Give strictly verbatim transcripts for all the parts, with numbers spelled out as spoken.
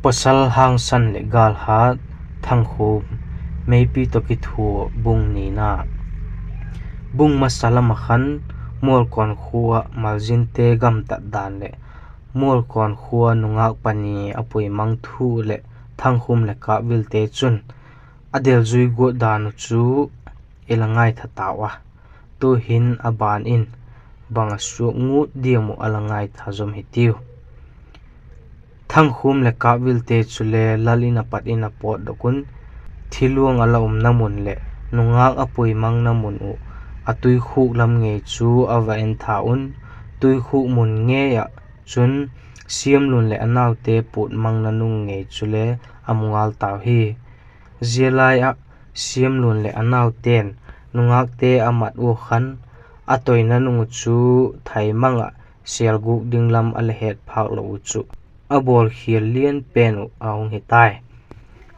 Pawsal hangsan leh gâlhat. Thangkhûm, Meipi tawh kithua. Bung nina. Bung masa lam ah khan Mualkawn khua ah malzinte gamtat dan leh Mualkawn khua nungâk pani a puimang thu leh Thangkhûm leh Kâpvilte chun a delzui guat dan uh chu i la ngaitha tau a. Tu'hin a ban in bang a suak ngut diam uh a la ngaitha zom hitiu. Thangkhûm leh Kâpvilte chule lal in a pat in a pawtdok un, thiluang a la umna mun leh nungâk a puimangna mun uh a tuikhûk lam ngei chu a va entha un, tuikhûk mun ngei ah chun Siamlun leh a naute pûtmangna nung ngei chule a mu ngal tau hi. Zia lai ah Siamlun leh a naute'n nungâkte a mat ua khan, a toina nung uh chu thai mang ah sêlgûk ding lam a la het phâk lo uh chu a bawlkhial lian pen uh a hung hi tai.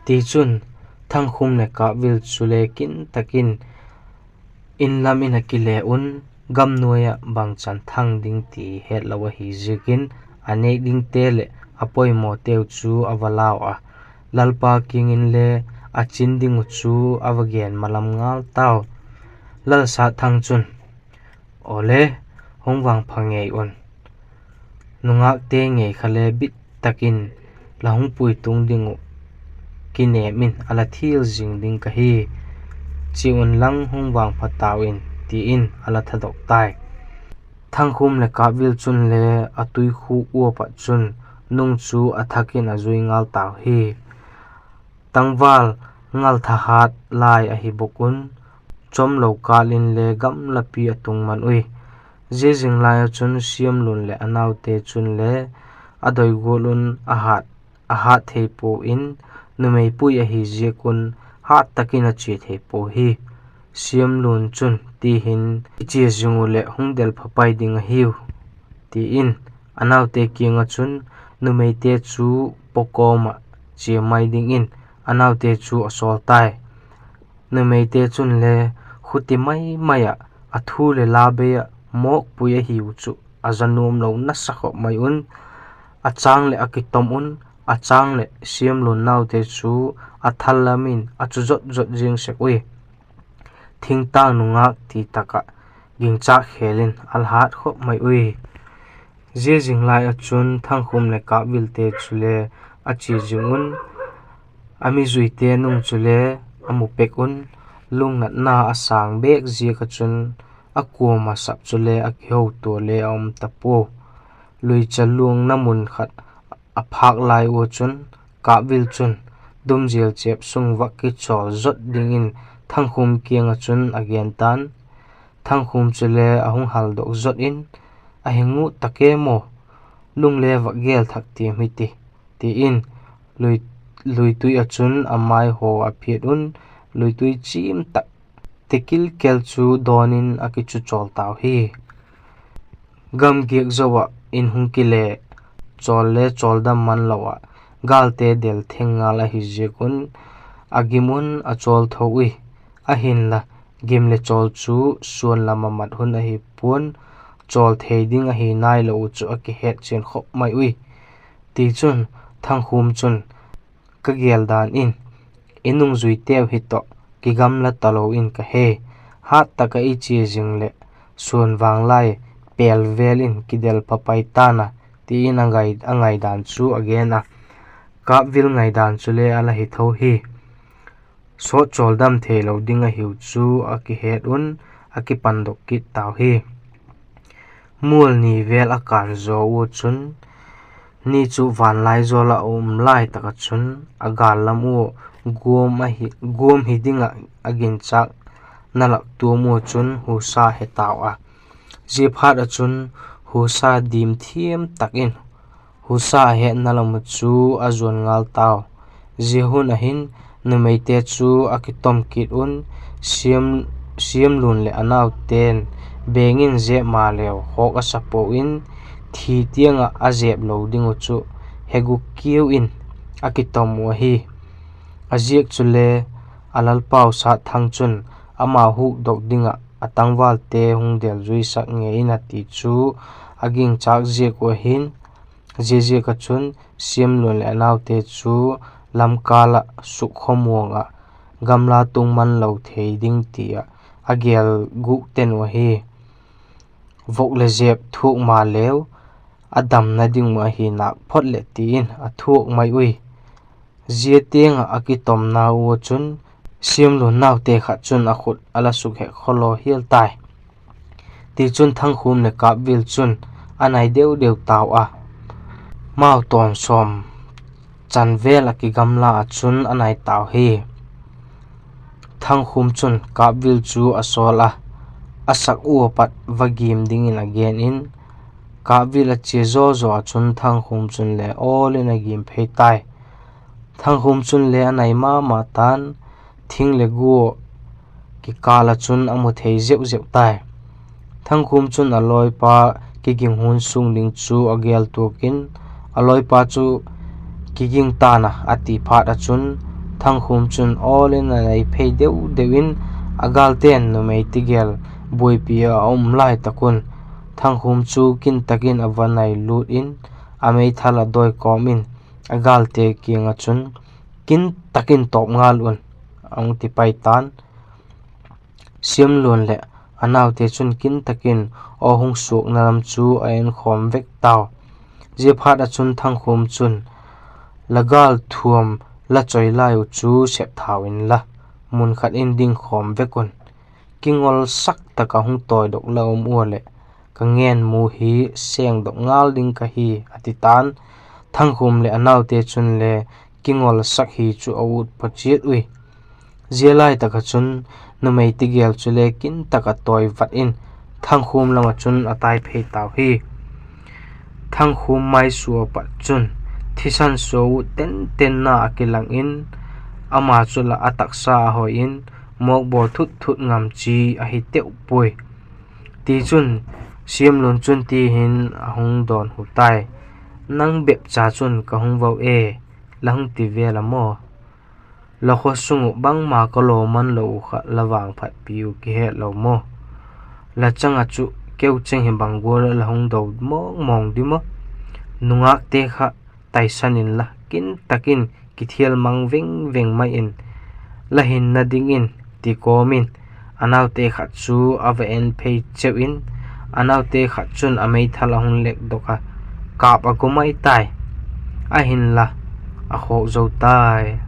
Tichun, Thangkhûm leh Kâpvil chule kin tak in in lam in a kile un, gam nuai ah bangchan thang ding ti hetlo ahi ziakin, a nêk dingte leh a poimawteu chu a va lau a, Lalpa kiang inle a chin ding uh chu a va gen malam ngal tau. Lal Satthang chun, Awle, hung vangpha ngei un. Nungâkte ngei kha le bit tak in la hung puitung ding uh kinêm in a la thial zing ding ka hi. Chia unlang hung vangpha tau in, ti in a la thadok tai. Thangkhûm leh Kâpvil chunle a tuikhûk ua pat chun nung chu a thak in a zui ngal tau hi. Tangval ngal thahat lai ahi bawk un, chawmlo kâl inle gamlapi a tung man ui. Zia zing lai ah chun Siamlun leh a naute chunle a doi gual un a hat, a hat thei pua in, numei pui ahi ziak un hat tak in a chia thei pua hi. Siamlun chun, Ti hin i chia zing uh leh hung del pha pai ding ahiu, ti in a naute kiang ah chun numeite chu paw kawm ah chia mai dingin a naute chu a sawl tai. Numeite chunle khuti mai mai ah a thu leh la bei ah mawkpui ahiu chu a za nuamlo nasa khop mai un. A châng leh a kitom un, a châng leh Siamlun naute chu a thal lam in a chu zot zot ziang sek ui. Thingtâng nungâk ti tak ah gingchâk khêl in a la hat khop mai ui. Zia zing lai ah chun Thangkhûm leh Kâpvilte chule a chia zing un, a mizuite nung chule a mu pek un, lungnatna a sâng bêk ziak ah chun a kuama sap chule a kihotua le a um ta pua. Luicha luangna mun khat a phâk lai ua chun Kâpvil chun dumzial chêp sung vak kichawl zot dingin Thangkhûm kiang ah chun a gen ta'n. Thangkhûm chule a hung haldok zot in, A he ngut tak e maw, lung le vak gel thak tiam hi ti, ti in luitui ah chun a mai haw a phiat un, luitui chiam tak tikil kel chu dawn in a kichu chawl tau hi. Gam giak zo ah in hung kile, chawl le chawldam man lo ah gâlte del theng ngal ahi ziak un a gim un a chawl tho ui. Ahinla, gim leh chawl chu suan lam a mat hun ahi pua'n, chawl thei ding ahi nailo uh chu a kihet chian khop mai ui. Tichun, Thangkhûm chun, Ka gel dan in i nungzuiteu hi tawh kigamla talo in ka he. Hat tak ah i chia zing leh suan vang lai pêl vêl in kidel pha pai ta'n a, ti in a ngaidan chu a gen a. Kâpvil ngaidan chule a la hi tho hi. Sawt chawldam theilo ding ahiu chu a kihet un, a kipandok kit tau hi. Mual ni vêl a kân zaw ua chun, ni chu vanlaizawl ah a um lai tak ah chun, a gâl lam ua guam hi ding ah a ginchâkna lak tuam ua chun husa he tau a. Ziaphat ah chun husa dim thiam tak in husa a hetna lam uh chu a zuan ngal tau. Zia hun ah hin numeite chu a kitom kit un, Siamlun leh a naute'n beng in zep maleu hawk a sa pua in, thi tiang ah a zep lo ding uh chu he guk kiu in a kitom uh ahi. A ziak chule a lalpau Satthang chun ama hukdok ding ah a tangvalte hung delzuisak ngei in a ti chu a gingchâk ziak uh ahi'n, Ziaziak ah chun Siamlun leh a naute chu lamkâl ah sukkhawm uang ah gamla tung man lo thei ding ti ah a gêl gûk ten uh ahi. Vok leh zep thuak maleu, a damna ding uh ahi nâk phot leh ti in a thuak mai ui. Zia tiang ah a kitomna ua chun Siamlun naute khat chun a khut a la suk hek khawlaw hial tai. Tichun Thangkhûm leh Kâpvil chun a nai deu deu tau a, mau tawn sawm chan vêl ah kigamla ah chun a nai tau hi. Thangkhûm chun Kâpvil chu a sawl a, a sak ua pat va gim dingin a gen in, Kâpvil a chia zaw zaw ah chun Thangkhûm chun le awl in a gim phei tai. Thangkhûm chun le a nai ma ma ta'n, thing leh gua kikâl ah chun a mu thei zeu zeu tai. Thangkhûm chun a lawipa kiging hun sung ding chu a gêl tuak in, a lawipa chu kiging ta'n a, a ti phat ah chun Thangkhûm chun awl in a nai phei deu deu in, a gâlte'n numei tigel buaipi ah a um lai tak un Thangkhûm chu kin tak in a va nai lût in, a meithal a dawi kawm in, a gâlte kiang ah chun, kin tak in tawp ngal un, a hung ti pai ta'n. Siamlun leh a naute chun kin tak in aw hung suakna lam chu a enkhawm vek tau. Ziaphat ah chun Thangkhûm chun, La gâl thuam la choi lai uh chu sep thau inla, mun khat in dingkhawm vek un. Kingolsak tak ah hung tawidok la um ua leh, ka ngen mu hi sêngdok ngal ding ka hi, a ti ta'n. Thangkhûm leh a naute chun le kingolsak hi chu a ut pua chiat ui. Zia lai tak ah chun numei tigel chule kin tak ah tawi vat in Thangkhûm lam ah chun a tai phei tau hi. Thangkhûm maisua pat chun thisan sua ut ten tenna a kilang in, ama chu la a taksa a hoi in, mawkbawl thut thut ngam chi ahi teu puai. Tichun, Siamlun chun ti hin a hung dawnhu tai, Nang bep cha chun ka hung vau e, la hung ti vel a maw? La khaw sung uh bangma ka lawman lo uh kha la vangphatpi uh kihet lo maw? La chang ah chu keu cheng hi bang gual ah la hung do mawng mawng di maw? Nungâkte kha taisan inla, kin tak in kithial mang veng veng mai in, la hinna dingin, ti kawm in, a naute khat chu a va en phei cheu in, a naute khat chun a meithal a hung lekdok a, kâp a gu mai tai. Ahinla, a khawk zo tai.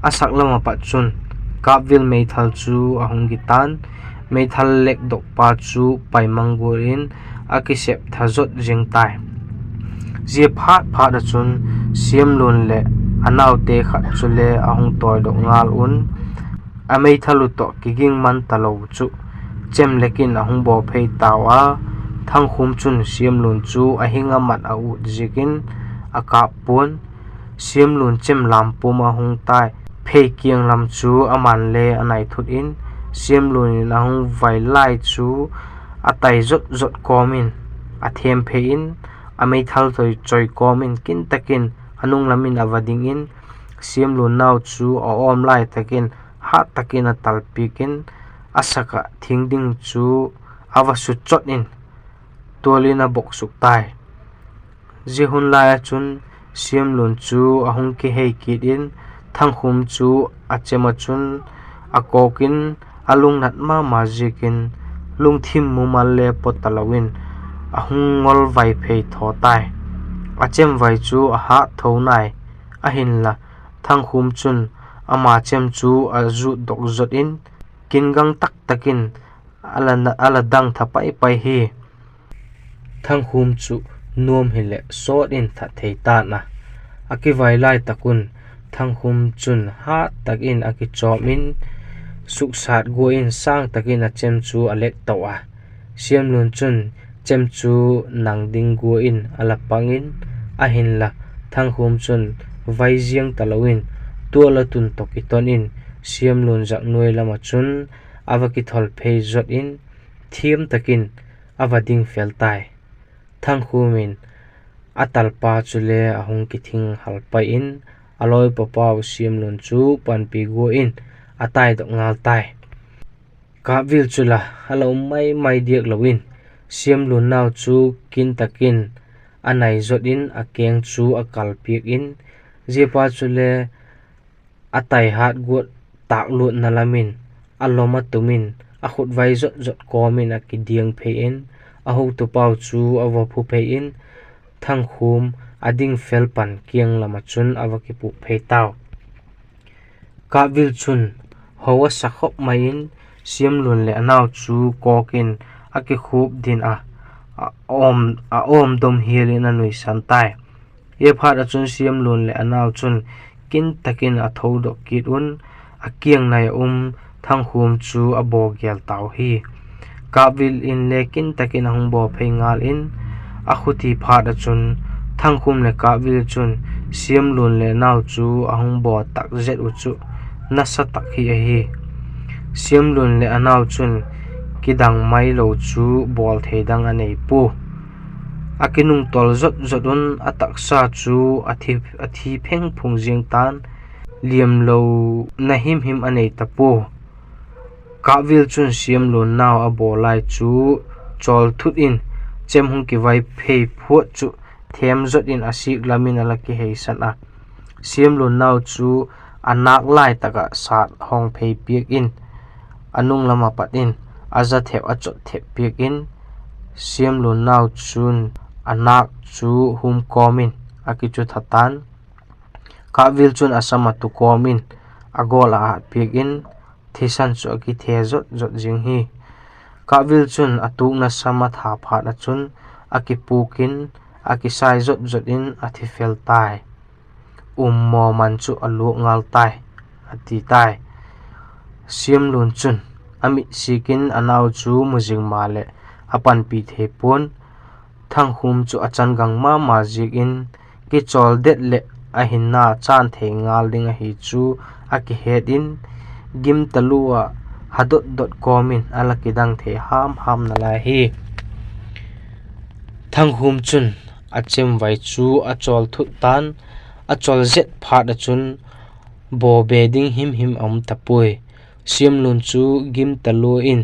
A sak lam ah pat chun Kâpvil meithal chu a hung gi ta'n, meithal lekdokpa chu paimang gual in a kisep tha zot zing tai. Zia phat phat ah chun Siamlun leh a naute khat chule a hung tawidok ngal un, a meithal uh tawh kiging man talo chu chem lek in a hung baw phei tau a. Thangkhûm chun Siamlun chu a hing a mat a ut ziakin a kâp pua'n, Siamlun chem lam pum a hung tai phei kiang lam chu aman le a nai thut in, Siamlun in a hung vai lai chu a tai zot zot kawm in, a thêm phei in, a meithal toi choi kawm in kin tak in a nung lam in a va ding in, Siamlun nau chu a awm lai tak in hat tak in a talpiak in, a sak ah thing ding chu a va sut chot in, tual in a bok suk tai. Zia hun lai ah chun Siamlun chu a hung kihei kit in, Thangkhûm chu a chem ah chun a kawk in, a lungnat ma ma ziakin, lungthim mumal le paw talo in, a hung ngol vai phei thaw tai. A chem vai chu a hât tho nai. Ahinla, Thangkhûm chun ama chem chu a zutdok zot in, kin gang tak tak in a la, a la dang tha pai pai hi. Thangkhûm chu nuam hileh sawt in that thei ta'n a. A kivai lai tak un Thangkhûm chun hât tak in a kichawm in, suksat gua in sâng tak in a chem chu a lek to a. Siamlun chun chem chu nang ding gua in a la pang in, ahinla, Thangkhûm chun vai ziang talo in, tual a tun tawh kiton in, Siamlun zak nuai lam ah chun a va kithol phei zot in, thiam tak in a va ding fel tai. Thangkhûm in a talpa chule a hung kithing hal pai in, a lawipa pau Siamlun chu panpi gua in a taidok ngal tai. Kâpvil chu la a la um mai mai diak lo in, Siamlun nau chu kin tak in a nai zot in a keng chu a kalpiak in, ziapa chule a tai hat guat tâkluatna lam in a lom a tum in, a khutvai zot zot kawm in a kidiang phei in, a hotupau chu a va phu phei in, Thangkhûm a ding fel pan kiang lam ah chun a va kipuk phei tau. Kâpvil chun ho a sa khop mai in, Siamlun leh a nau chu kawk in a kikhup din a, a awm, a awm dom hial in a nuisan tai. Ziaphat ah chun Siamlun leh a nau chun kin tak in a thodok kit un, a kiang nai ah um Thangkhûm chu a baw gêl tau hi. Kâpvil inle kin tak in a hung baw phei ngal in, a khuti phat ah chun Thangkhûm leh Kâpvil chun Siamlun leh a nau chu a hung baw tak zet uh chu nasa tak hi ahi. Siamlun leh a nau chun kidang mai lo chu bawl thei dang a nei pua. A kinungtawl zot zot un a taksa chu a thi, a thi pheng phung ziang ta'n, liamlona him him a nei ta pua. Kâpvil chun Siamlun nau a bawl lai chu chawl thut in, chem hung kivai phei phuat chu thêm zot in a sik lam in a la kiheisan a. Siamlun nau chu a nâk lai tak ah sat hawng phei piak in, a nung lam ah pat in a za thep a chot thep piak in, Siamlun nau chun a nâk chu hum kawm in a kichu tha ta'n. Kâpvil chun a sam a tu kawm in a gawl a at piak in, thisan chu a kithe zot zot zing hi. Kâpvil chun a tukna sam a tha phat ah chun a kipûk in, a kisai zot zot in a thi fel tai. Ummaw man chu a luak ngal tai, a ti tai. Siamlun chun a mit sik in a nau chu mu zing maleh a panpi thei pua'n, Thangkhûm chu a chan gang ma ma ziak in, kichawl det leh a hinna chân thei ngal ding ahi chu a kihet in, gim talua ah ha dot dot kawm in a la kidang thei ham ham nalai hi. Thangkhûm chun a chemvai chu a chawl thut ta'n, a chawl zet phat ah chun baw be ding him him a um ta puai. Siamlun chu gim talua in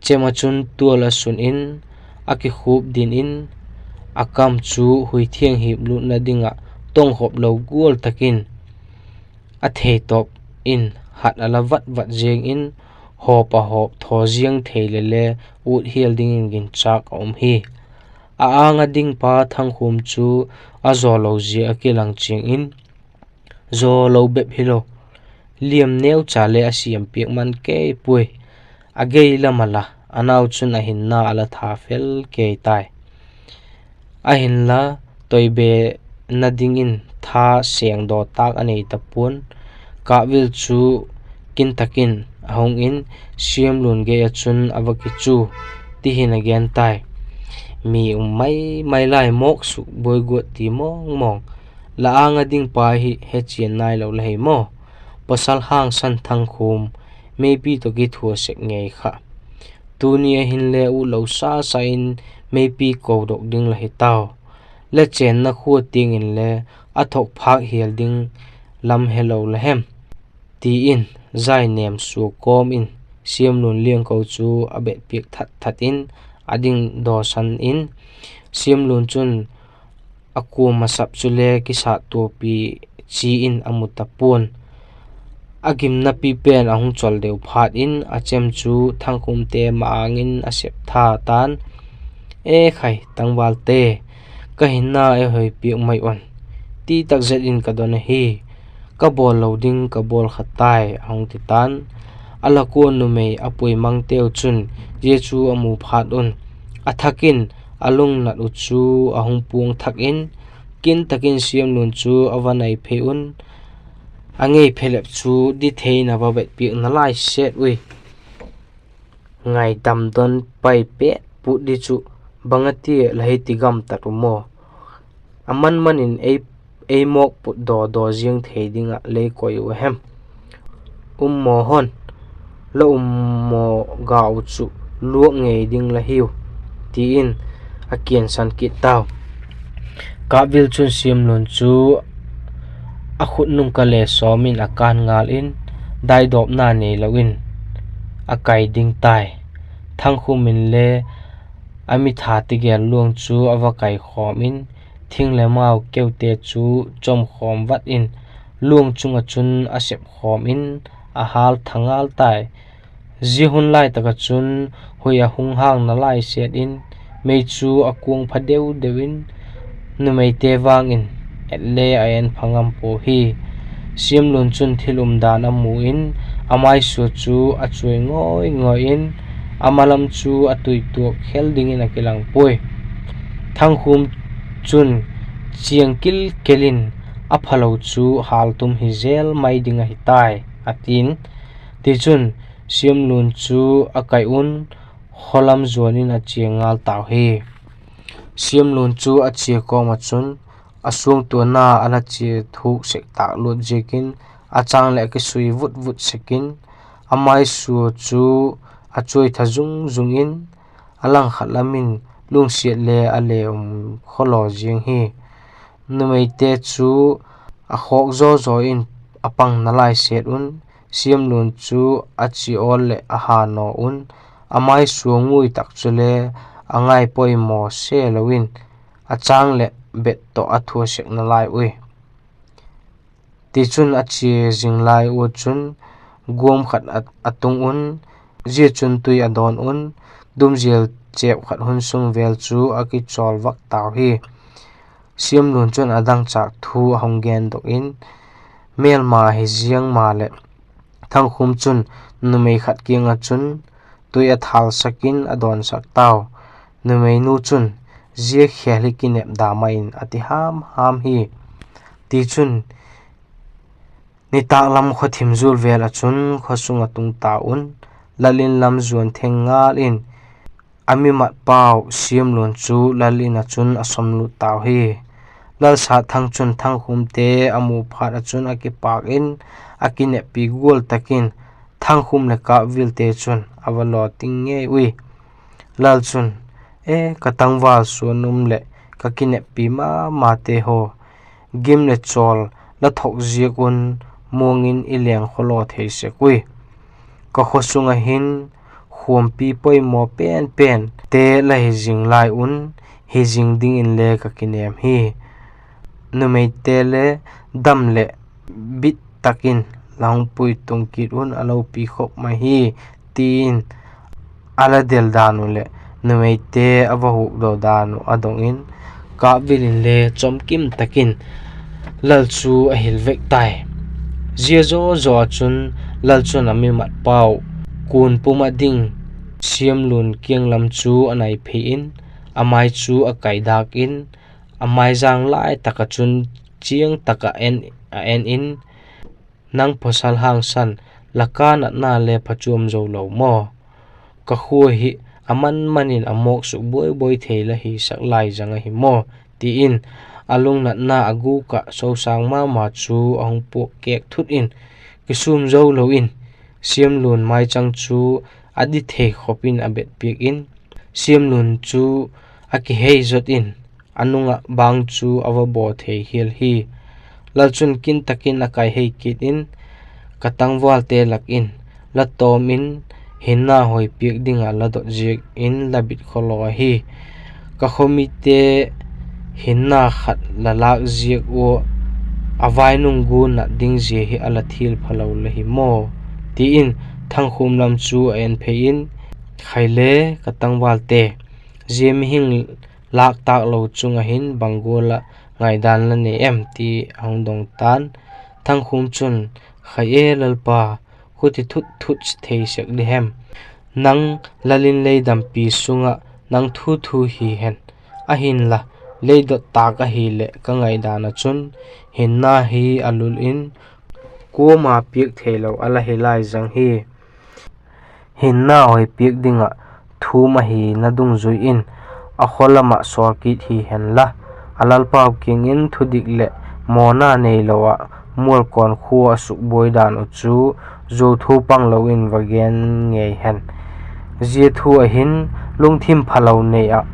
chem ah chun tual a sun in, a kikhup din in, a kam chu hui thiang hiplûtna ding ah tongkhop lo gual tak in a theitawp in hat a la vat vat ziang in, hawp a hawp thaw ziang thei le le ut hial dingin ginchâk a um hi. A âng a ding pa Thangkhûm chu a zaw lo zia a kilang chiang in, zaw lo bep hilo, liam neucha le a siam piak man kei puai. A gei lam a la, a nau chun a hinna a la tha fel kei tai. Ahinla, toibena dingin tha sêngdaw tâk a nei ta pua'n, Kâpvil chu kin tak in a hung in, Siamlun gei ah chun a va kichu, ti hin a gen tai. Mi um mai mai lai mawk suk buai guat ti mawng mawng, la âng a ding pa hi hechian nailo la hi maw? Pawsal hangsan Thangkhûm, meipi tawh kithua sek ngei kha. Tuni a hinle ut lo sa sa in meipi kodok ding la hi tau. La chênna khua tiang inle a thok phâk hial ding lam helo la hem? ti in zai nêm sua kawm in Siamlun liangko chu a bet piak that that in a ding dawsan in, Siamlun chun a kuama sap chule kisattuapi chi in a mu ta pua'n. A gimna pi pen a hung chawl deu phat in a chem chu Thangkhûmte ma-âng in a sep tha ta'n, E khai, tangvalte, ka hinna ei hoi piak mai un, ti tak zet in ka don ahi. Ka bawl lo ding ka bawl kha tai, a hung ti ta'n. A la kuan numei a puimangteu chun zia chu a mu phat un, a thak in a lungnat uh chu a hung puang thak in, kin tak in Siamlun chu a va nai phei un, a ngei phelep chu di thei in a va bet piak nalai set ui. Ngaidam don pai pet put di chu, bang a tia la hi ti gam tat u maw? A man man in ei, ei mawk put daw daw ziang thei ding ah lei koi u a hem? Um maw hon, la um maw ga u chu luak ngei ding la hiu, ti in a kiansan kit tau. Kâpvil chun Siamlun chu a khut nung ka le sawm in a kân ngal in, daidawpna neilo in a kai ding tai. Thangkhûm inle a mitha tigel luang chu a va kai khawm in, thing le mau keute chu chomkhawm vat in, luang chung ah chun a sep khawm in, a hâl tha ngal tai. Zia hun lai tak ah chun hui a hung hângna lai set in, mei chu a kuang pha deu deu in, numeite vang in et le a en pha ngam pua hi. Siamlun chun thil umdan a mu in, a maisua chu a chuai ngawi ngawi in, a ma lam chu a tuituak khel dingin a kilang puai. Thangkhûm chun, Chiang kil kel in, a phalo chu hâltum hi jel mai ding ahi tai, a ti'n. Tichun, Siamlun chu a kai un, khaw lam zuan in a chia ngal tau hi. Siamlun chu a chia kawm ah chun, a suangtuana a la chia thuk sek tâk lut ziakin, a châng leh a kisui vut vut sek in, a maisua chu a chuai tha zung zung in, a langkhat lam in lungsiat le a le um khawlaw ziang hi. Numeite chu a khawk zaw zaw in a pang nalai set un, Siamlun chu a chia awl leh a ha naw un, a maisua ngui tak chule a ngai poimaw se lo in, a châng leh bet tawh a thua sek nalai ui. Tichun a chia zing lai ua chun guam khat a, a tung un, zia chun tui a dawn un, dumzial chêp khat hun sung vêl chu a kichawl vak tau hi. Siamlun chun a dangchâk thu a hung gendok in, mêlma hi ziang maleh, Thangkhûm chun numei khat kiang ah chun tui a thâlsak in a dawnsak tau. Numeinu chun, Zia khêl hi kinep da mai in, a ti ham ham hi. Tichun, nitâk lam khaw thim zual vêl ah chun khaw sung a tung tau un, lal in lam zuan theng ngal in, a mi mat pau Siamlun chu lal in ah chun a sawmlut tau hi. Lalsatthang chun Thangkhûmte a mu phat ah chun a kipâk in, a kineppi gual tak in, Thangkhûm leh Kâpvilte chun a va law ting ngei ui. Lal chun, E, ka tangval suan um leh ka kineppi ma mate haw, gim leh chawl la thok ziak un muang in i leng khawlaw thei sek ui. Ka khaw sung ah hin khuampi poimaw pen pente la hi zing lai un, hi zing dingin le ka kinêm hi. Numeite le dam leh bit tak in la hung pui tung kit un, a lopi khop mai hi, ti in a la del dan uh leh numeite a va hukdaw dan uh a dong in, Kâpvil in le chawmkim tak in lal chu a hil vek tai. Zia zaw zaw ah chun lal chun a mi mat pau kun pum ah ding Siamlun kiang lam chu a nai phei in, a mai chu a kai dâk in, a maizâng lai tak ah chun chiang tak ah en, a en in, Nang pawsal hangsan, la ka natna le phachuam zo lo maw? Ka khua hi a man man in a mawk suk buai buai thei la hisak lai zang ahi maw? ti in a lungnatna a gûk ah sosâng ma ma chu a hung puak kêk thut in, kisûm zo lo in, Siamlun maichang chu a di thei khop in a bet piak in, Siamlun chu a kihei zot in, a nung ah bâng chu a va baw thei hial hi. Lal chun kin tak in a kai hei kit in, Ka tangvalte lak in la tawm in hinna hoi piak ding ah la dot ziak in la bit khawlaw ahi. Ka khawmite hinna khat la lâk ziak ua a vainung gu nat ding zia hi a la thial phalo la hi maw? ti in Thangkhûm lam chu a en phei in, Khai le, ka tangvalte, zia mihing lâk tâk lo chung ah hin bang gual ah ngaidan la nei em? ti a hung dong ta'n. Thangkhûm chun, Khai e Lalpa, khuti thut thut thei sek di hem. Nang lal in lei dampi sung ah nang thu thu hi hen. Ahinla, lei dot tâk ahileh ka ngaidan ah chun hinna hi a lul in kuama piak theilo a la hi lai zang hi. Hinna hoi piak ding ah thum ahina dungzui in a khaw lam ah sawl kit hi henla, a lalpau kiang in thudik leh mawna neilo ah Mualkawn khua a sukbuai dan uh chu zuau thu panglo in va gen ngei hen. Zia thu ah hin lungthim phalo nei ah,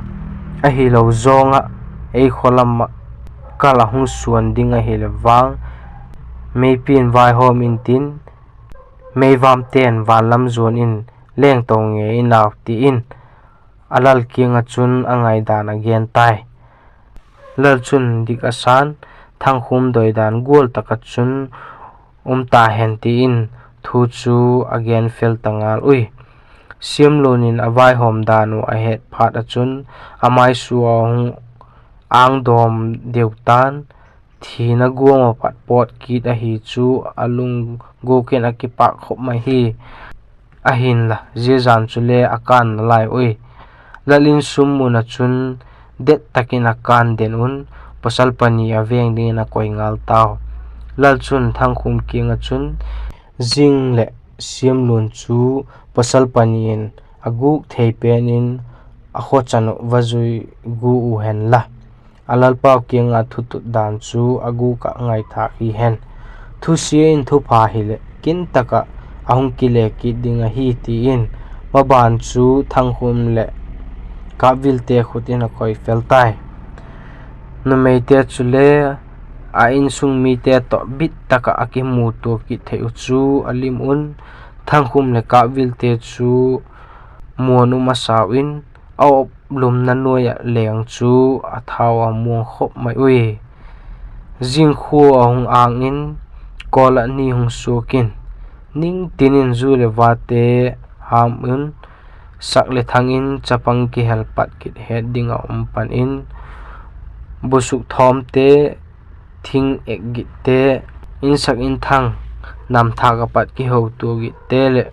ahilo zawng ah ei khaw lam ah kal a hung suan ding ahile vang, meipi'n vaihawm intin, meivamte'n van lam zuan in lengto ngei in au, ti in a lal kiang ah chun a ngaidan a gen tai. Lalchun dik a san, Thangkhûm doidan gual tak ah chun um ta hen ti in thu chu a gen fel ta ngal ui. Siamlun in a vaihawm dan uh a het phat ah chun a maisua hung âng dawm deu ta'n, thina guam ah pat pawt kit ahi chu a lungguk in a kipâk khop mai hi. Ahinla zia zan chule a kân nalai ui. Lal in summun ah chun det tak in a kân den un, pawsal pani a veng dingin a koi ngal tau. Lalchun Thangkhûm kiang ah chun, Zing leh Siamlun chu pawsal pani in a gûk thei pen in a khawchan uh va zui gûk u hen la, a lalpau kiang ah thutut dan chu a gûk ah ngaithâk hi hen. Thusia in thupha hileh kin tak ah a hung kile kit ding ahi, ti in maban chu Thangkhûm leh Kâpvilte khut in a koi fel tai. Numeite chule a insung mite tawh bit tak ah a kimutua kit thei uh chu a lim un, Thangkhûm leh Kâpvilte chu muan um a sau in, a op lumna nuai ah leng chu a thau a muang khop mai ui. Zing khua a hung âng in, kawl ah ni hung suak in, ning tin in zu leh vate ham un, sak leh thang in chapang kihel pat kit het ding ah um pan in, busuk thawmte, thing ek gitte, insak inthang namthâk ah pat kihotua gitte leh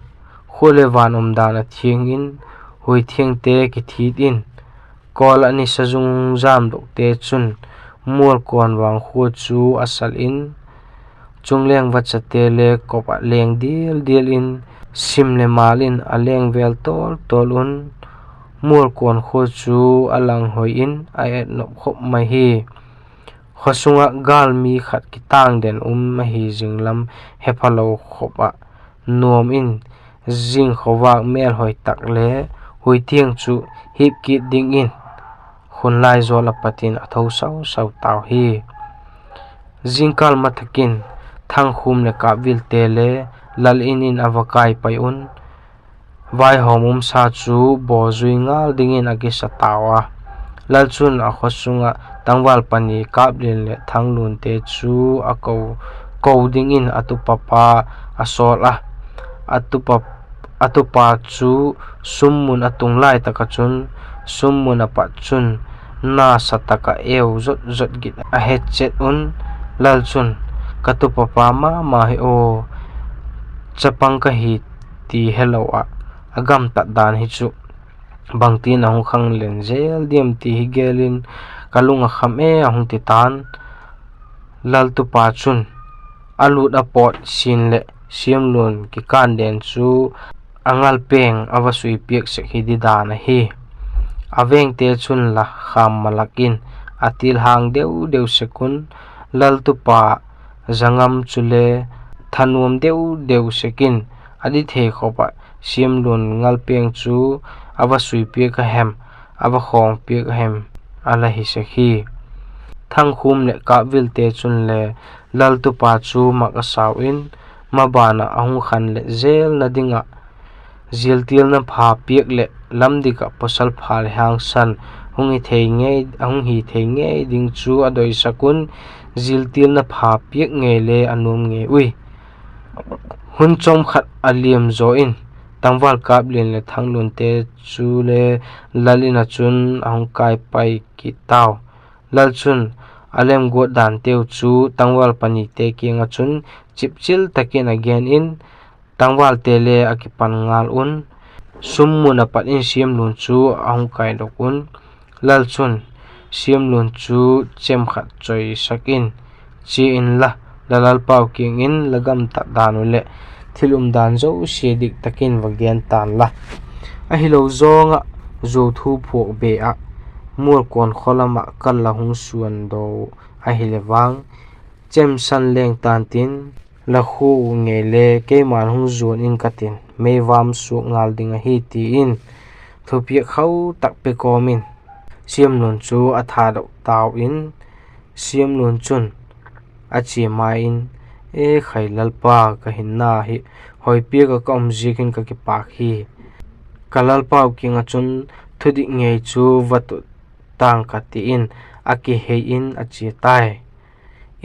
khua leh van umdan a thiang in, hui thiangte kithit in, kawl ah nisa zung zam dokte chun Mualkawn vang khua chu a sal in, chungleng vachate le kop ah leng dial dial in, sim leh mal in a leng vel tawl tawl un, Mualkawn khua chu a lang hoi in a et nop khop mai hi. Khawsung ah gâl mi khat kitâng den um ahi zing lam hephalo khop ah nuam in, zing khawvâk mêlhoi tak le hui thiang chu hip kit dingin khun lai zawl a pat in a tho sau sau tau hi. Zingkâl mathak in Thangkhûm leh Kâpvilte le lal in in a va kâi pai un, vaihawm umsa chu bawl zui ngal dingin a kisa tau a. Lal chun a khawsung ah tangval pani Kâplian leh Thanglunte chu a ko, ko dingin a tupapa a sawl a. A tupa, a tupa chu summun a tung lai tak ah chun, summun a pat chun nasa tak ah eu zot zot git a he chet un, lal chun, Ka tupapa ma ma hi aw, chapang ka hi ti helo ah, a gamtat dan hi chu bangtin a hung khanglen zel diam ti hi gel in ka lung a kham e, a hung ti ta'n. Laltupa chun a lût a pawt sin leh Siamlun kikân den chu a ngalpeng a va sui piak sek hi di dan ahi. A vengte chun la kham malak in a tilhang deu deu sek un, laltupa zangam chule thanuam deu deu sek in a di thei khop ah Siamlun ngalpeng chu a va sui piak a hem, a va khawng piak a hem, a la hi sek hi. Thangkhûm leh Kâpvilte chun le laltupa chu mak a sau in, maban ah a hung khan leh zelna ding ah ziltilna pha piak leh lam dik ah pawsal pha leh hangsan hung hi thei ngei, hung hi thei ngei ding chu a doisak un, ziltilna pha piak ngei le a nuam ngei ui. Hun chawm khat a liam zaw in, tangval Kâplian leh Thanglunte chu le lal in ah chun a hung kâi pai kit tau. Lal chun a lemguat danteu chu tangval panite kiang ah chun chipchil tak in a gen in, tangvalte le a kipan ngal un, summun a pat in Siamlun chu a hung kaidok un, lal chun Siamlun chu chem khat chawisak in, Chia inla, la lalpau kiang in la gamtat dan uh leh thil umdan zosia dik tak in va gen ta'n la. Ahilo zawng ah zuau thu phuak be ah Mualkawn khaw lam ah ka la hung suan daw ahileh vang, chemsan leng ta'n tin, la khua uh ngei le keima'n hung zuan ing ka tin, meivam suak ngal ding ahi, ti in thupiak khau tak pe kawm in Siamlun chu a thadok tau in, Siamlun chun a chia mai in, E khai lalpa, ka hinna hi hoi piak ah ka um ziakin ka kipâk hi. Ka lalpau kiang ah chun thudik ngei chu va tut tang ka, ti in a kihei in a chia tai.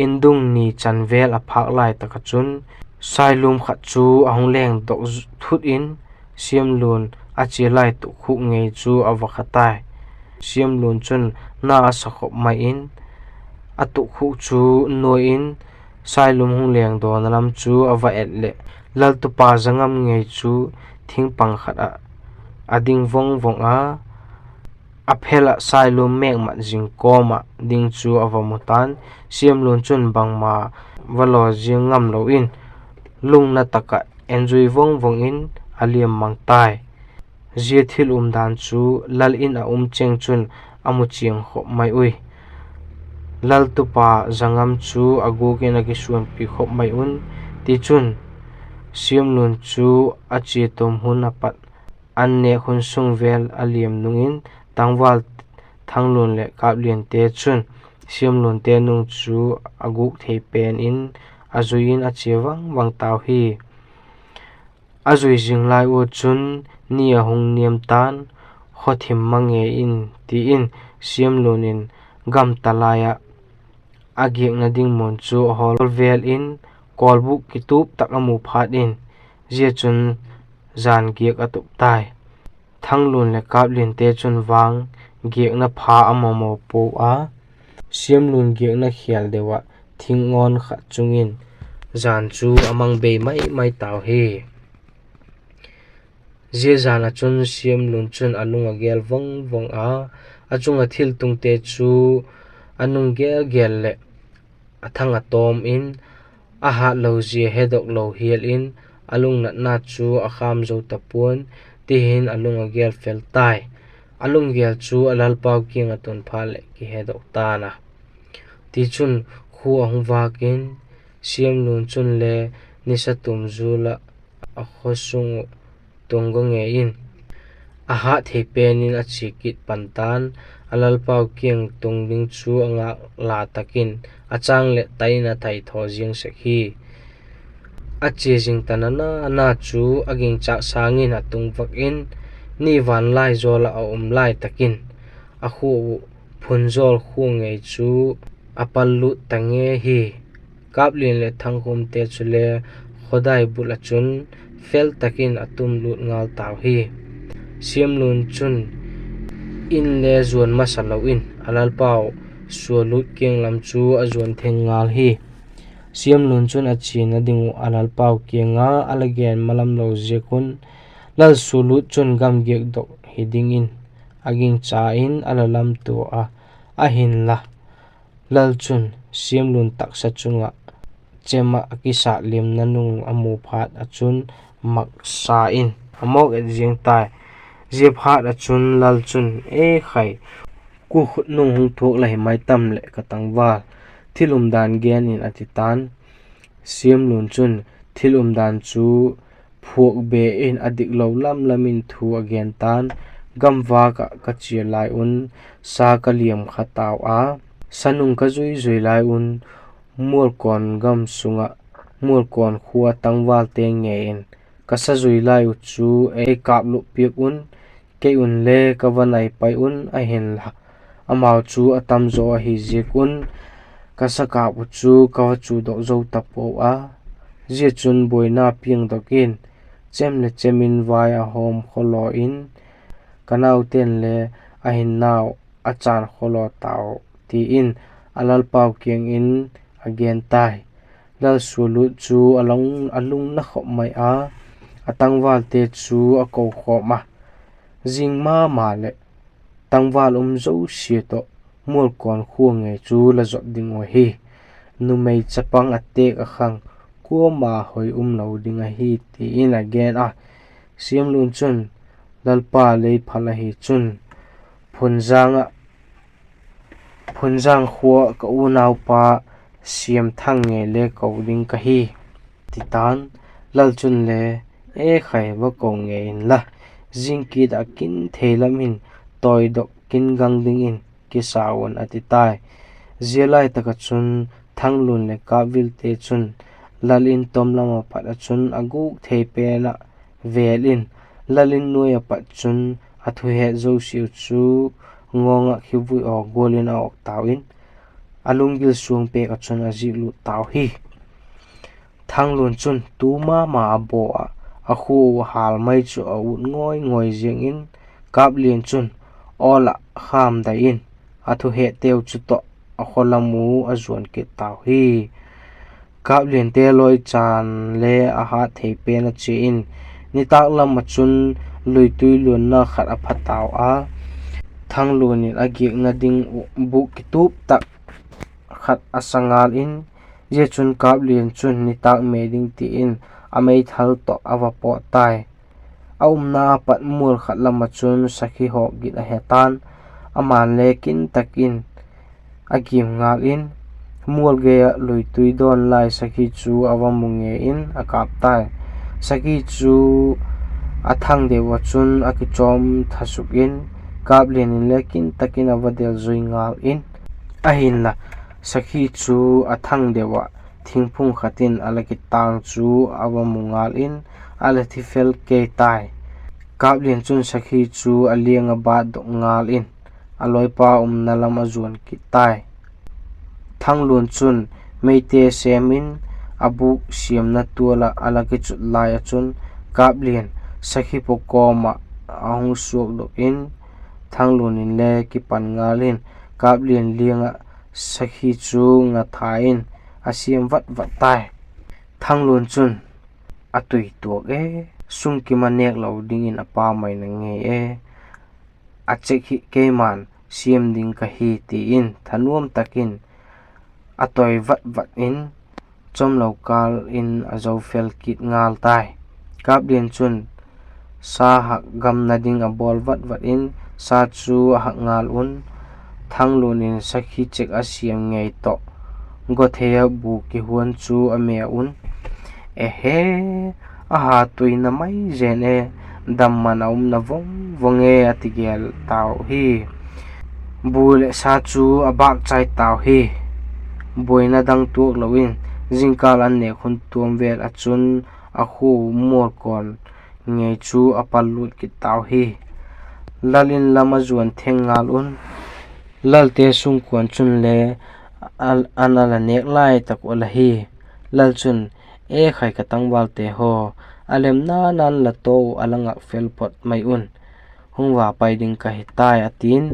Indung ni chan vel a phâk lai tak ah chun, sailum khat chu a hung lengdok thut in, Siamlun a chia lai tukkhuk ngei chu a va kha tai. Siamlun chun na a sa khop mai in, a tukkhuk chu nuai in, sailum hung lengdawna lam chu a va et leh, laltupa Zangam ngei chu thingpang khat ah a ding vong vong a, a phel ah sailum mêkmat zing kawm ah ding chu a va mu ta'n. Siamlun chun bangma va law ziang ngamlo in, lungna tak ah en zui vong vong in a liam mang tai. Zia thil umdan chu lal in a um cheng chun a mu chiang khop mai ui. Laltupa Zangam chu a gûk in a kisuanpi khop mai un. Tichun, Siamlun chu a chia tum hun a pat an nêk hun sung vel a liam nung in, tangval Thanglun leh Kapliante chun Siamlunte nung chu a gûk thei pen in a zui in a chia vang vang tau hi. A zui zing lai ua chun, ni a hung niam ta'n, khaw thim ma ngei in ti in, Siamlun in gamta lai ah a giakna ding mun chu a hawl vel in, kawlbûk kitup tak a mu phat in, zia chun jan giak a tup tai. Thanglun leh Kaplinte chun vang giakna pha a mamaw pua a, Siamlun giakna khial deu ah thingngawn khat chung in jan chu a mang bei mai mai tau hi. Zia jan ah chun Siamlun chun a lung a gel vang vang a, a chung ah thiltungte chu a nung gel gel leh a thang a tawm in, a hâtlo zia hedok lo hial in, a lungnatna chu a kham zo ta pua'n, ti hin a lung a gel fel tai. A lunggel chu a lalpau kiang ah tun phat leh kihedok ta'n a. Tichun, khua a hung vâk in, Siamlun chun le nisa tum zul ah a khaw sung uh tung ga ngei in, a hât thei pen in a chia kit pan ta'n, a lalpau kiang tung ding chu a ngâk la tak in, a châng leh tai in a thai thaw ziang sek hi. A chia zing ta na na chu a gingchâk sâng in a tung vak in, ni vânlai zawl ah a um lai tak in, a khua uh Phunzawl khua ngei chu a pal lût ta nge hi. Kaplin leh Thangkhumte chule khawdai bul ah chun fel tak in a tum lût ngal tau hi. Siamlun chun in le zuan masa lo in a lalpau Sualût kiang lam chu a zuan theng ngal hi. Siamlun chun a chiana ding uh a lalpau kiang ah a la gen malam lo ziak un, Lal Sualût chun gam giakdok hi dingin a gingcha in a la lamtua a, ahinla, lal chun Siamlun taksa chung ah chem ah a kisâtlimna nung a mu phat ah chun maksa in a mawk et ziang tai. Zia phat ah chun lal chun, E khai, kua khut nung hung thuak la hi mai tam leh ka tangval, thil umdan gen in, a ti ta'n. Siamlun chun thil umdan chu phuak be in a diklo lam lam in thu a gen ta'n, Gamvâk ah ka chia lai un sa ka liam kha tau a, sa nung ka zui zui lai un Mualkawn gam sung ah Mualkawn khua tangvalte ngei in ka sa zui lai uh chu ei kâplup piak un, kei un le ka va nai pai un, ahinla, amau chu a tam zaw ahi ziak un ka sa kâp uh chu ka va chudok zo ta pua a. Zia chun buaina piangdok in, chem leh chem in vai a hawm khawlaw in, ka naute'n le a hinnau a chân khawlaw tau, ti in a lalpau kiang in a gen tai. Lal Sualût chu a lung, a lungna khop mai a, a tangvalte chu a kokhawm a, Zing ma ma leh tangval um zosia tawh Mualkawn khua ngei chu la zot ding uh ahi. Numei chapang a têk a khang kuama hoi um lo ding ahi, ti in a gen a. Siamlun chun, Lalpa lei phal ahi chun, Phunzang ah, Phunzang khua ka unaupa Siamthang ngei le ko ding ka hi, ti ta'n. Lal chun le, E khai, va ko ngei inla, zing kit ah kin thei lam in tawidok kin gang dingin kisa un, a ti tai. Zia lai tak ah chun Thanglun leh Kapvilte chun lal in tom lam ah pat ah chun a gûk thei pen ah vêl in, lal in nuai ah pat chun a thuhet zosiau chu ngawng ah khivui aw gual in a awk tau in, a lunggil suang pêk ah chun a ziak lut tau hi. Thanglun chun tu ma ma a baw ah, a khua u hâl mai chu a ut ngawi ngawi ziang in, Kaplian chun awl ah kham dai in, a thuhetteu chu tawh a khaw lam u a zuan kit tau hi. Kapliante lawi chan le a hât thei pen a chia in, nitâk lam ah chun luitui luanna khat a pha tau a, Thanglun in a giakna ding uh bûk kitup tak khat a sa ngal in, zia chun Kaplian chun nitâk me ding ti in a meithal tawh a va pawt tai. A umna a pat mual khat lam ah chun sakhi hawk git a he ta'n, aman le kin tak in a gim ngal in, mual gei ah luitui dawn lai sakhi chu a va mu ngei in a kâp tai. Sakhi chu a thang deu ah chun a kichawm tha suk in, Kaplian in le kin tak in a va del zui ngal in, ahinla, sakhi chu a thang deu ah thingphung khat in a la kitâng chu a va mu ngal in, a la thi fel kei tai. Kaplian chun sakhi chu a liang ah bâtdok ngal in, a lawipa umna lam a zuan kit tai. Thanglun chun meite sêm in a bûk siamna tual ah a la kichut lai ah chun, Kaplian sakhi paw kawm ah a hung suakdok in, Thanglun in le kipan ngal in, Kaplian liang ah sakhi chu ngatha in a siam vat vat tai. Thanglun chun, A tui tuak e, sungkim a nêk lo dingin a pa mai na ngei e, a chek hi keima'n siam ding ka hi, ti in thanuam tak in a toi vat vat in, chawmlo kâl in a zo fel kit ngal tai. Kaplian chun sa hak gamna ding a bawl vat vat in, sa chu a hak ngal un, Thanglun in sakhi chek a siam ngei tawh, gawthei ah bu kihuan chu a me un, Ehe, a ha tuina mai zen e, damman a umna vang vang e, a ti gel tau hi. Bu leh sa chu a bâk chai tau hi. Buaina dang tuak lo in, zingkâl an nêk hun tuam vel ah chun a khua u mual kawn ngei chu a pal lut kit tau hi. Lal in lam a zuan theng ngal un, lalte sungkuan chun le an a la nêk lai tak uh a la hi. Lal chun, E khai ka tangvalte haw, a lemna nan la to uh a la ngak fel phot mai un, hung va pai ding ka hi tai, a ti'n,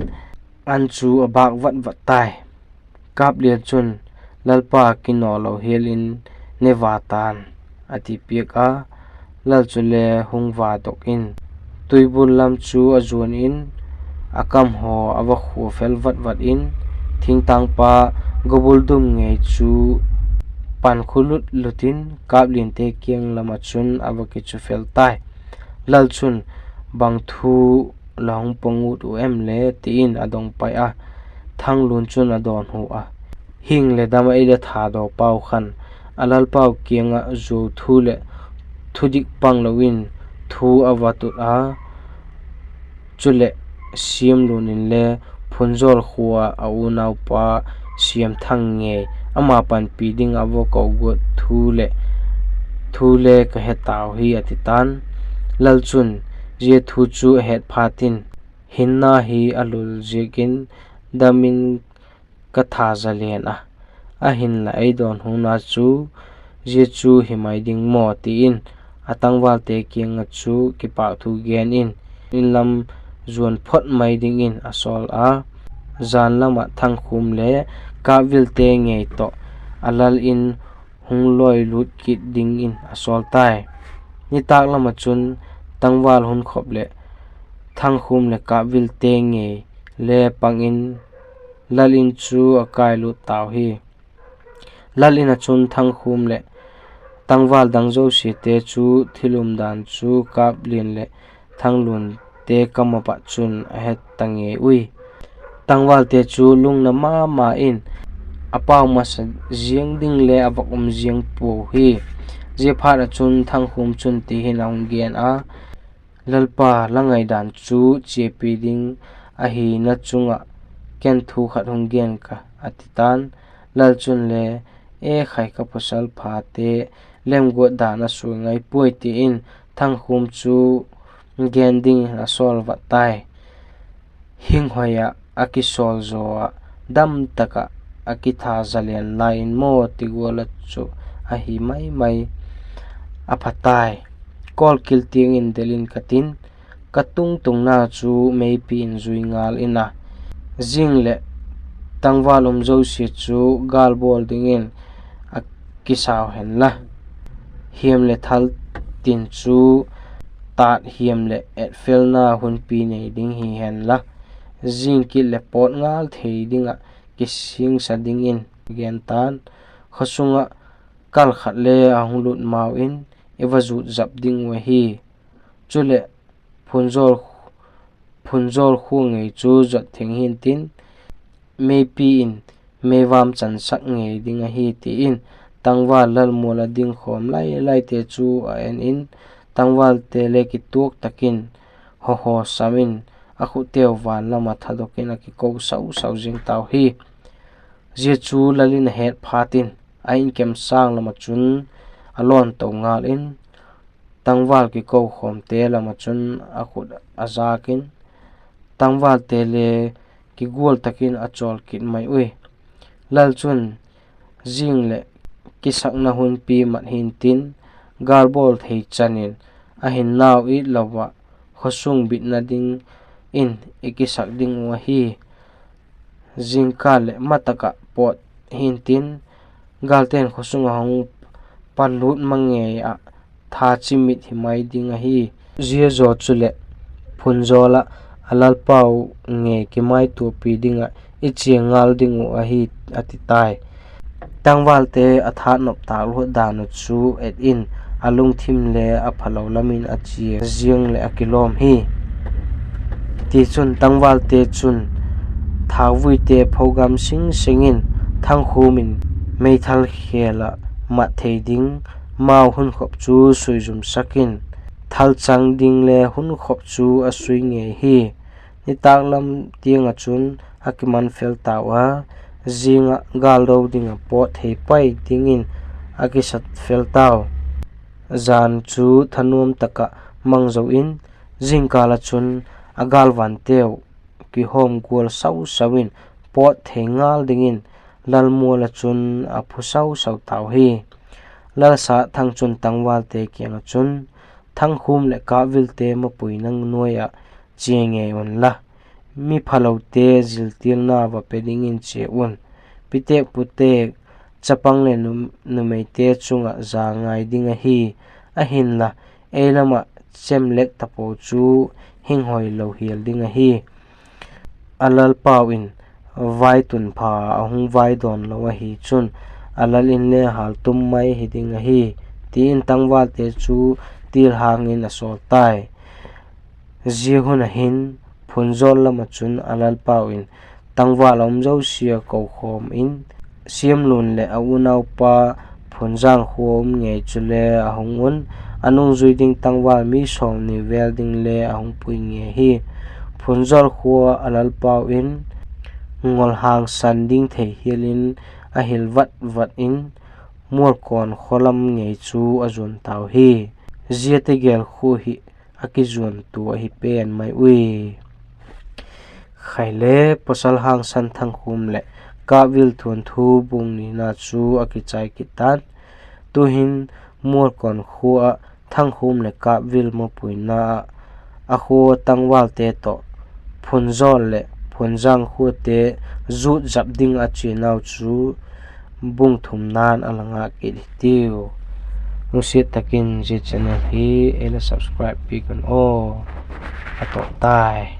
an chu a bâk vat vat tai. Kaplian chun, Lalpa, kinaw lo hial in ne va ta'n, a ti piak a. Lal chule hung va dok in, tuibul lam chu a zuan in, a kam haw a va khua fel vat vat in, thingtangpa gobul dum ngei chu pan khu lut lut in, Kapliante kiang lam ah chun a va kichu fel tai. Lal chun, Bang thu la hung pang ut uh em le? ti in a dong pai a. Thanglun chun a dawnhu a, Hing leh dam ah ei la thadaw pau khan, a lalpau kiang ah zuau thu leh thudik pang lo in thu a va tut a. Chuleh, Siamlun inle Phunzawl khua a unaupa Siamthang ngei ama panpi ding a va ko guat thu leh, thu le ka he tau hi, a ti ta'n. Lal chun zia thu chu a het phat in, Hinna hi a lul ziakin dam in ka tha zalen a, ahinla ei dawnhuna chu zia chu hi mai ding maw, ti in a tangvalte kiang ah chu kipâk thu gen in, in lam zuan phot mai dingin a sawl a. Jan lam ah Thangkhûm le Kâpvilte ngei tawh a lal in hung lawi lût kit dingin a sawl tai. Nitâk lam ah chun tangval hun khop leh Thangkhûm leh Kâpvilte ngei le pang in lal in chu a kâi lût tau hi. Lal in ah chun Thangkhûm leh tangval dang zosiate chu thil umdan chu Kâplian leh Thanglunte kam ah pat chun a he ta ngei ui. Tangvalte chu lungna ma ma in a pau masa ziang ding le a vak um ziang puau hi. Ziaphat ah chun Thangkhûm chun ti hin a hung gen a, Lalpa, la ngaidan chu chiapi ding ahina chung ah ken thu khat hung gen ka, a ti ta'n. Lal chun le, E khai, ka pawsal phate lemguat dan a sui ngai puai, ti in Thangkhûm chu gen dingin a sawl vat tai. Hinghoi ah a kisawl zaw ah, dam tak ah a kitha zalen lai in maw ti gual ah chu ahi mai mai. A pha tai. Kawlkil tiang in del in ka tin, ka tung tungna chu meipi in zui ngal in a, zing leh tangval um zosia chu gâl bawl dingin a kisau hen la, hiam leh thal tin chu tât hiam leh etfelna hunpi nei ding hi hen la, zing kit leh pawt ngal thei ding ah kisingsa dingin gen ta'n. Khawsung ah kal khat le a hung lut mau in i va zut zap ding uh ahi. Chuleh, Phunzawl, Phunzawl khua ngei chu zot theng hintin, meipi in meivam chansak ngei ding ahi, ti in tangval lalmual a ding khawm lai laite chu a en in, tangvalte le kituak tak in hawhaw sam in, a khutteu van lam ah thadok in a kiko sau sau zing tau hi. Zia chu lal in a het phat in, a inkem sâng lam ah chun a lawn to ngal in, tangval kiko khawmte lam ah chun a khut a zâk in, tangvalte le kigual tak in a chawl kit mai ui. Lal chun zing leh kisakna hunpi mat hintin, gâl bawl thei chan in a hinnau it lo ah khawsung bitna dingin i kisak ding uh ahi. Zingkal leh matak ah pawt hintin, gâlte'n khawsung ah hung panlut ma ngei ah tha chimit hi mai ding ahi. Zia zaw chuleh, Phunzawl ah a lalpau ngei kimaituapi ding ah i chia ngal ding uh ahi, a ti tai. Tangvalte a thanop tâk luat dan uh chu et in, a lungthim le a phalo lam in a chia ziang leh a kilawm hi. Tichun, tangvalte chun thâkvuite phogam sing seng in, Thangkhûm in meithal khêl ah mat thei ding mau hunkhop chu suizumsak in, thalchang ding le hunkhop chu a sui ngei hi. Nitâk lam tiang ah chun a kiman fel tau a, zing ah gâl do ding ah pawt thei pai dingin a kisat fel tau. Jan chu thanuam tak ah mang zo in, zingkâl ah chun a gâlvanteu kihawm gual sau sau in, pawt thei ngal dingin lalmual ah chun a phu sau sau tau hi. Lalsatthang chun tangvalte kiang ah chun, Thangkhûm leh Kâpvilte mapuina nuai ah chia ngei unla, mi phalote ziltilna va pe dingin chia un. Pitêk putêk, chapang leh nu-, numeite chung ah za ngai ding ahi. Ahinla, ei lam ah chem lek tapo chu hing hoi lo hial ding ahi. A lalpau in vaitun pha a hung vaidawn lo ahi chun, a lal in le hâltum mai hi ding ahi, ti in tangvalte chu tilhang in a sawl tai. Zia hun ah hin, Phunzawl lam ah chun a lalpau in tangval a um zosia kokhawm in, Siamlun leh a unaupa Phunzang khua um ngei chule a hung un, a nungzui ding tangval mi sawmni vel ding le a hung pui ngei hi. Phunzawl khua a lalpau in ngol hangsan ding thei hial in a hil vat vat in, Mualkawn khaw lam ngei chu a zuan tau hi. Zia tegel khua hi a kizuantua ahi pen mai ui. Khaile, pawsal hangsan Thangkhûm leh Kâpvil thuanthu bung nina chu a kichai kit ta'n. Tu'hin Mualkawn khua ah Thangkhûm leh Kâpvil mapuina ah a khua tangvalte tawh Phunzawl leh Phunzang khuate zut zap ding a chianau chu bung thumna'n a la ngak kit hitiu. Lungsiat tak in zia channel hi ei la subscribe piak un aw. A tawp tai.